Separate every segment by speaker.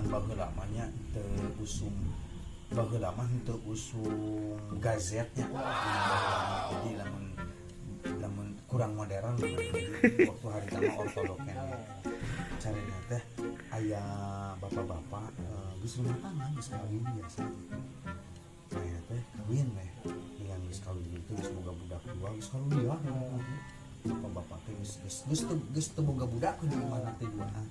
Speaker 1: Baheula mah nya teu usum, baheula mah teu usum gazetnya zaman baheula mah. Jadi lamun lamun kurang modern, jadi waktu harita mah ortodok keneh. Carina teh aya bapak-bapak, geus rumah tangga, geus kawin biasa gitu. Aya teh kawin teh dengan geus kawin gitu, geus boga budak dua, geus kaluliah bapak-bapak teh, geus geus geus teu geus teu boga budak di imahna teh duaan.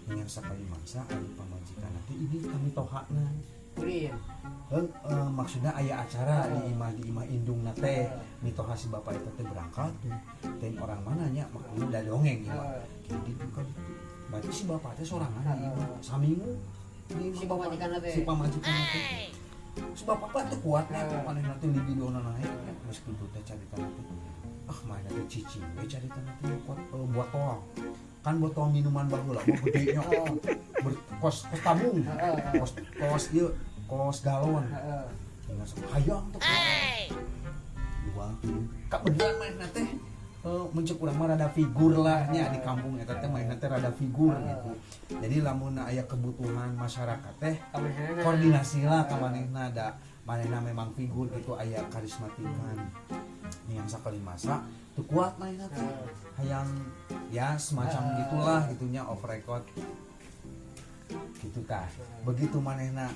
Speaker 1: Dengan sakali masa ari pamajikan teh ini kami tohana.
Speaker 2: Ulin.
Speaker 1: Maksudnya aya acara di imah indungna teh, mitoha si bapak itu teh berangkat teh orang mananya, maklum udah dongeng ieu mah. Jadi ka ditu berarti si bapak teh sorangan di imah saminggu di imah
Speaker 2: Si
Speaker 1: bapak.
Speaker 2: Pamajikanna teh.
Speaker 1: Si pamajikanna teh, si bapak teh teu kuatnya, manehna teh libidona naik. Geus kitu teh caritana teh, ah, manehna teh cicing we caritana teh nyokot botol kan, botol minuman baheula mah gede nya, kos kos tabung, kos kos ieu, kos galon. Tinggal sok hayang tuh dua kebetulan manehna teh, muncul urang mah rada figur lah nya di kampung eta teh, manehna teh rada figur gitu. Jadi lamun aya kebutuhan masyarakat teh
Speaker 2: Kamanehna.
Speaker 1: Koordinasi lah ka manehna, da manehna memang figur gitu, aya karismatikan. Yang sakali masa teu kuat manehna teh hayang ya semacam gitulah gitunya, off record gitu tah. Begitu manehna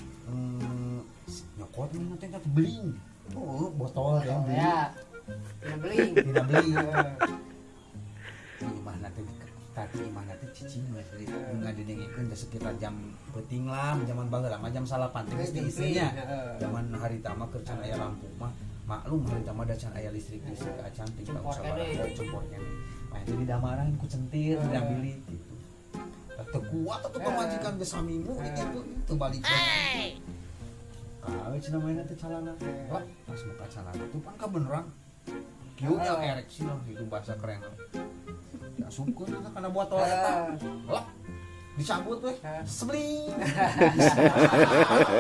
Speaker 1: nyokot manehna teh teh beling, oh, botol ya beling.
Speaker 2: Ya. Tina beling.
Speaker 1: Tina beling di imahna teh. Tadi imahna teh cicing we, jadi ngadengekeun teh sekitar jam peuting lah. Zaman baheula mah jam 9 teh geus diisinya. Zaman harita mah keur can aya lampu mah, maklum harita mah da can aya listrik listrik acan ting tahun
Speaker 2: Cempor
Speaker 1: sabaraha.
Speaker 2: keneh.
Speaker 1: Cempor keneh. Mah itu didamaran ku centir, diambilin gitu. Teu kuat atuh pamajikan geus saminggu di kitu teu balik. Kawe cenah manehna teh calana. Wah, pas muka calana tuh pan kabeneran kieu nya, ereksi lah gitu bahasa keren. Diasupkeun eta kana botol eta. Lah, dicabut weh. Sebling.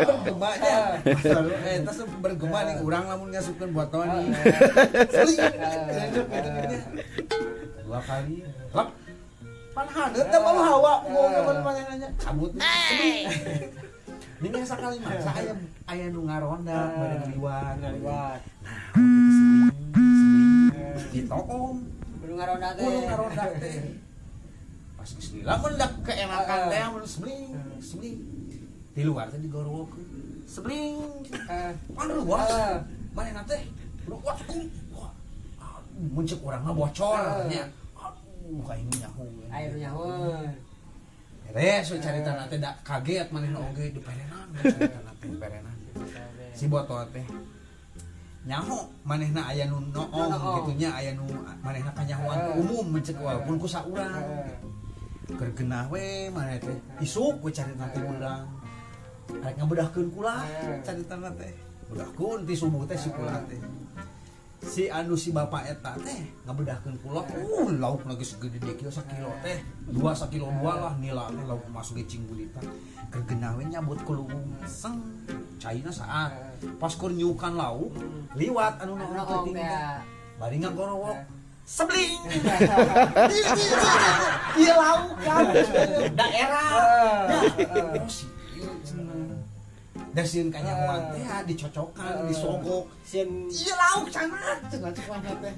Speaker 1: Bergema nya. Lalu eta bergema nih urang lamun ngasupkeun botol nih. Sebling. Gitu nya. Dua kali. Lep. Pan haneut teh bau hawa pokoknya manehna nya. Cabut sebling. Ini yang sakali masa aya aya nu ngaronda bade ngaliwat.
Speaker 2: Ngaliwat.
Speaker 1: Nah, waktu itu sebling, sebling ditoong.
Speaker 2: Kudu ngaronda teh.
Speaker 1: Kudu ngaronda teh. Pas geus lila mun dak keenakan teh mun sebling, sebling. Di luar teh digorowokeun. Sebling. Pan luas. Manehna teh luas kum. Wah, aduh, mun ceuk urang mah bocor nya. Aduh, ka ini nyaho.
Speaker 2: Ayo nyaho.
Speaker 1: Beres we caritana teh, da kaget manehna oge, diperenan caritana teh, diperenan. Si botol teh nyaho manehna aya nu noong.
Speaker 2: Noong.
Speaker 1: Gitu nya, aya nu manehna kanyahoan ku umum mencek walaupun ku saurang gitu. Keur genah we maneh teh, isuk we caritana teh beurang rek ngabedahkeun kula. Caritana teh bedahkeun ti subuh teh si kula teh, si anu si bapak eta teh ngabedahkeun kula, lauk lagi segede kieu, sakilo teh dua, sakilo dua lah nila teh lauk masuk ge bulita. Keur genah we nyabut kulung seng caina saat pas keur nyukan lauk liwat anu
Speaker 2: Anu
Speaker 1: noong
Speaker 2: noong
Speaker 1: peuting
Speaker 2: teh.
Speaker 1: Teh bari ngagorowok, sebling. Iya, lauk lauk daerah ya. Oh, si ieu cenah da sieun kanyahoan teh dicocokan, disogok.
Speaker 2: Sieun.
Speaker 1: Iya, lauk cenah cenah cek maneh teh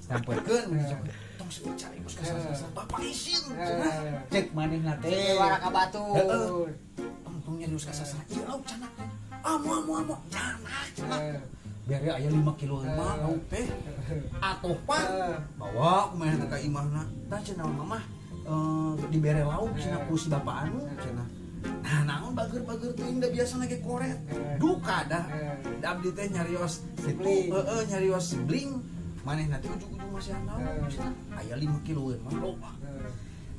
Speaker 1: sampeukeun mun dicokot tong seueur cari geus kasar bapak isin cenah cek manehna teh.
Speaker 2: Sieun waraka batu.
Speaker 1: Heeh. Tong tong nyarios kasasar, ieu lauk cenah, amo amo amo cenah cenah biar ya aya 5 kilo mah lauk teh atuh pan bawa kumaha teh ka imahna tah cenah mamah, dibere lauk cenah ku si bapak anu cenah. Nah, naon bager-bager teuing, da biasa ge koret duka dah. Da abdi teh nyarios situ.
Speaker 2: Bling.
Speaker 1: Heeh, nyarios bling manehna teh ujug-ujug masih lauk cenah aya 5 kiloeun mah loba.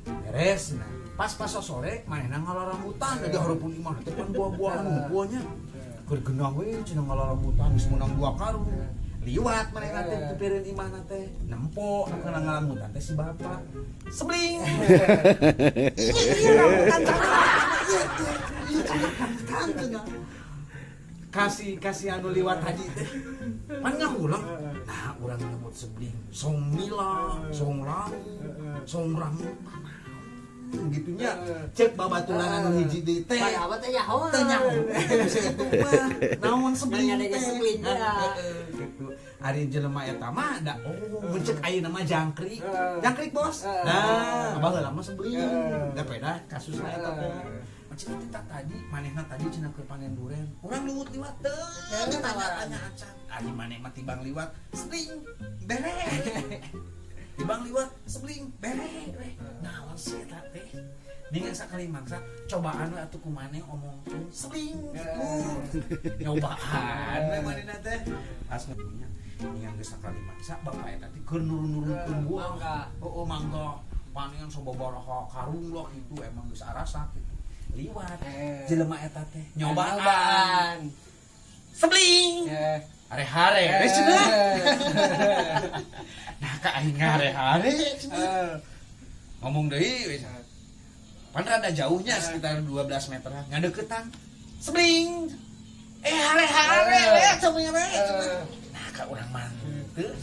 Speaker 1: Beres. Nah, pas pas sore manehna ngalarambutan da di hareupeun imah teh pan buah-buahan hungkulnya. Keur genah we cenah ngalarambutan, geus meunang 2 karung. Liwat manehna teh tepireun imahna teh nempo nu kana ngalambutan teh si bapak, sebling. Iya, rambutan cenah, iya iya cenah, rambutan cenah kasih kasih anu liwat tadi teh pan ngahulang. Nah, urang nyebut sebling song nila, song lauk, song rambutan. Gitu nya. Cek babaturan anu hiji deui teh.
Speaker 2: Padahal mah teh nyaho.
Speaker 1: Teu nyaho. Bisa itu mah naon sebling
Speaker 2: Nanya
Speaker 1: teh.
Speaker 2: sebling, ya.
Speaker 1: Heeh, gitu. Ari jelema eta mah da, oh, mun cek ayeuna mah jangkrik. Jangkrik, Bos. Nah, baheula mah sebling. Da peda kasusna eta teh. Macam itu tak tadi, manehna tadi cenah keur panen duren. Urang liwat liwat teu ditanya-tanya acan. Ari maneh mah tibang liwat, sebling, bere. Tibang liwat, sebling, bere we. Naon sih eta teh? Dengan sakali mangsa cobaan we atuh ku maneh omongkeun sebling gitu. Nyobaan we manehna teh. Pas ngomongnya ningan geus sakali mangsa bapak eta teh keur nurun-nurunkeun buah.
Speaker 2: Mangga.
Speaker 1: Oh, mangga. Paningan sababaraha karung lah gitu, emang geus arasak gitu. Liwat jelema eta teh nyobaan.
Speaker 2: Nyobaan.
Speaker 1: Sebling. Hare-hare we cenah. Nah, ka aing hare-hare cenah. Ngomong deui we. Pan rada jauhnya sekitar 12 meter ngadeukeutan. Sebling. Eh, hare-hare we cenah we cenah. Nah, ka urang mah teu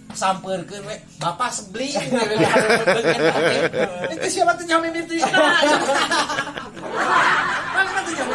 Speaker 1: sampeurkeun we, "Bapak, sebling." Itu siapa tuh nyami itu? Mana tuh nyami?